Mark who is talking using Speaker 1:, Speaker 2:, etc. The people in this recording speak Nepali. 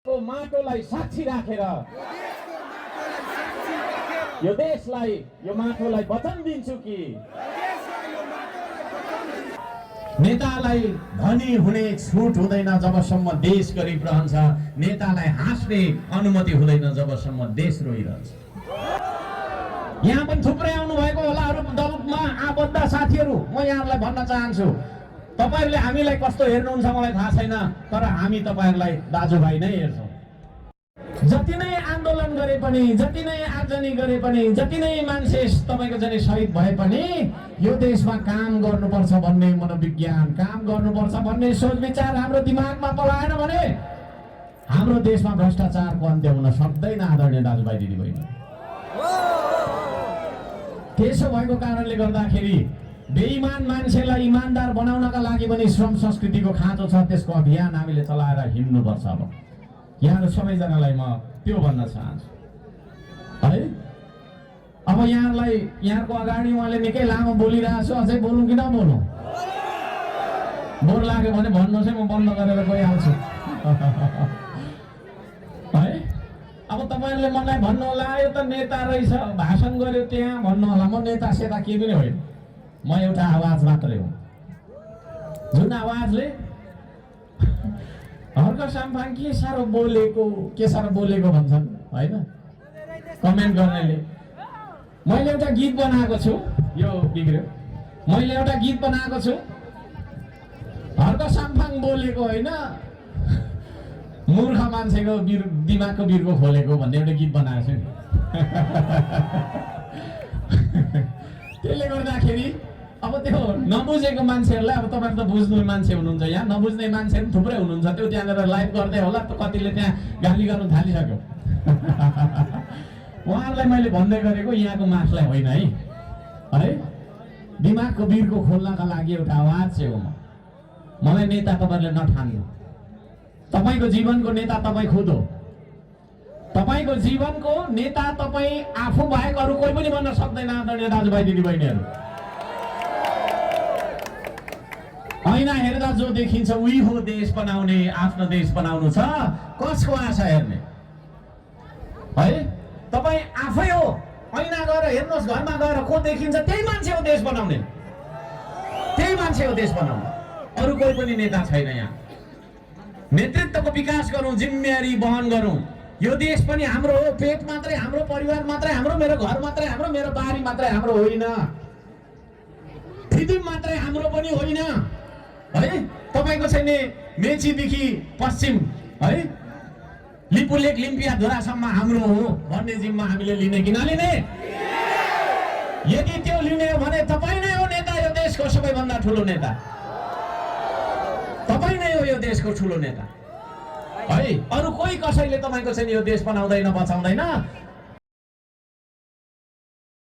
Speaker 1: माटोलाई साक्षी राखेर यो देशलाई यो माटोलाई वचन दिन्छु कि नेतालाई धनी हुने छुट हुँदैन जबसम्म देश गरिब रहन्छ, नेतालाई हाँस्ने अनुमति हुँदैन जबसम्म देश रोइरहन्छ। यहाँ पनि थुप्रै आउनु भएको होला अरु दलमा आबद्ध साथीहरू, म यहाँलाई भन्न चाहन्छु, तपाईहरुले हामीलाई कस्तो हेर्नुहुन्छ मलाई थाहा छैन, तर हामी तपाईहरुलाई दाजुभाइ नै हेर्छौं। जति नै आन्दोलन गरे पनि, जति नै आगजनी गरे पनि, जति नै मान्छे तपाईको जने शहीद भए पनि यो देशमा काम गर्नुपर्छ भन्ने मनोविज्ञान, काम गर्नुपर्छ भन्ने सोच विचार हाम्रो दिमागमा पलाएन भने हाम्रो देशमा भ्रष्टाचारको अन्त्य हुन सक्दैन। आदरणीय दाजुभाइ दिदीबहिनी, त्यसो भएको कारणले गर्दाखेरि बेइमान मान्छेलाई इमानदार बनाउनका लागि पनि श्रम संस्कृतिको खाँचो छ, त्यसको अभियान हामीले चलाएर हिँड्नुपर्छ। अब यहाँ सबैजनालाई म त्यो भन्न चाहन्छु है। अब यहाँलाई यहाँको अगाडि उहाँले निकै लामो बोलिरहेको छु, अझै बोलौँ कि नबोलौँ? बोर लाग्यो भने भन्नुहोस् है, म बन्द गरेर गइहाल्छु है। अब तपाईहरुले मलाई भन्नु होला यो त नेता रहेछ, भाषण गर्यो त्यहाँ भन्नु होला। म नेता सेता के पनि होइन, म एउटा आवाज मात्रै हो, जुन आवाजले हर्क साम्फाङ के साह्रो बोलेको भन्छन् हैन कमेन्ट गर्नेले। मैले एउटा गीत बनाएको छु, यो बिग्र्यो, मैले एउटा गीत बनाएको छु, हर्क साम्फाङ बोलेको होइन, मूर्ख मान्छेको दिमागको बिर्को खोलेको भन्ने एउटा गीत बनाएको छु नि। त्यसले गर्दाखेरि अब त्यो नबुझेको मान्छेहरूलाई, अब तपाईहरु त बुझ्ने मान्छे हुनुहुन्छ, यहाँ नबुझ्ने मान्छेहरु थुप्रै हुनुहुन्छ, त्यो त्यहाँ गएर लाइभ गर्दै होला, कतिले त्यहाँ गाली गर्नु थालिसक्यो। उहाँहरूलाई मैले भन्दै गरेको यहाँको मासलाई होइन है, दिमागको बिर्को खोल्नका लागि एउटा आवाज चाहिँ हो। मलाई नेता तपाईहरुले नठान्नु, तपाईको जीवनको नेता तपाई खुद हो। तपाईको जीवनको नेता तपाई आफू बाहेक अरु कोही पनि बन्न सक्दैन। आदरणीय दाजुभाइ दिदीबहिनीहरु, ऐना हेर्दा जो देखिन्छ उही हो देश बनाउने, आफ्नो देश बनाउनु छ, कसको आशा हेर्ने है? तपाई आफै हो, ऐना गएर हेर्नुहोस्, घरमा गएर को देखिन्छ त्यही मान्छे हो देश बनाउने, त्यही मान्छे हो देश बनाउने, अरु कोही पनि नेता छैन। यहाँ नेतृत्वको विकास गरौँ, जिम्मेवारी वहन गरौँ। यो देश पनि हाम्रो हो, पेट मात्रै हाम्रो, परिवार मात्रै हाम्रो, मेरो घर मात्रै हाम्रो, मेरो बारी मात्रै हाम्रो होइन, फिदिम मात्रै हाम्रो पनि होइन है। तपाईको चाहिँ नि मेचीदेखि पश्चिम है, लिपुलेक लिम्पिया धुरासम्म हाम्रो हो भन्ने जिम्मा हामीले लिने कि नलिने? यदि त्यो लिने हो भने तपाई नै हो नेता, यो देशको सबैभन्दा ठुलो नेता तपाई नै हो, यो देशको ठुलो नेता है। अरु कोही कसैले तपाईको चाहिँ यो देश बनाउँदैन, बचाउँदैन।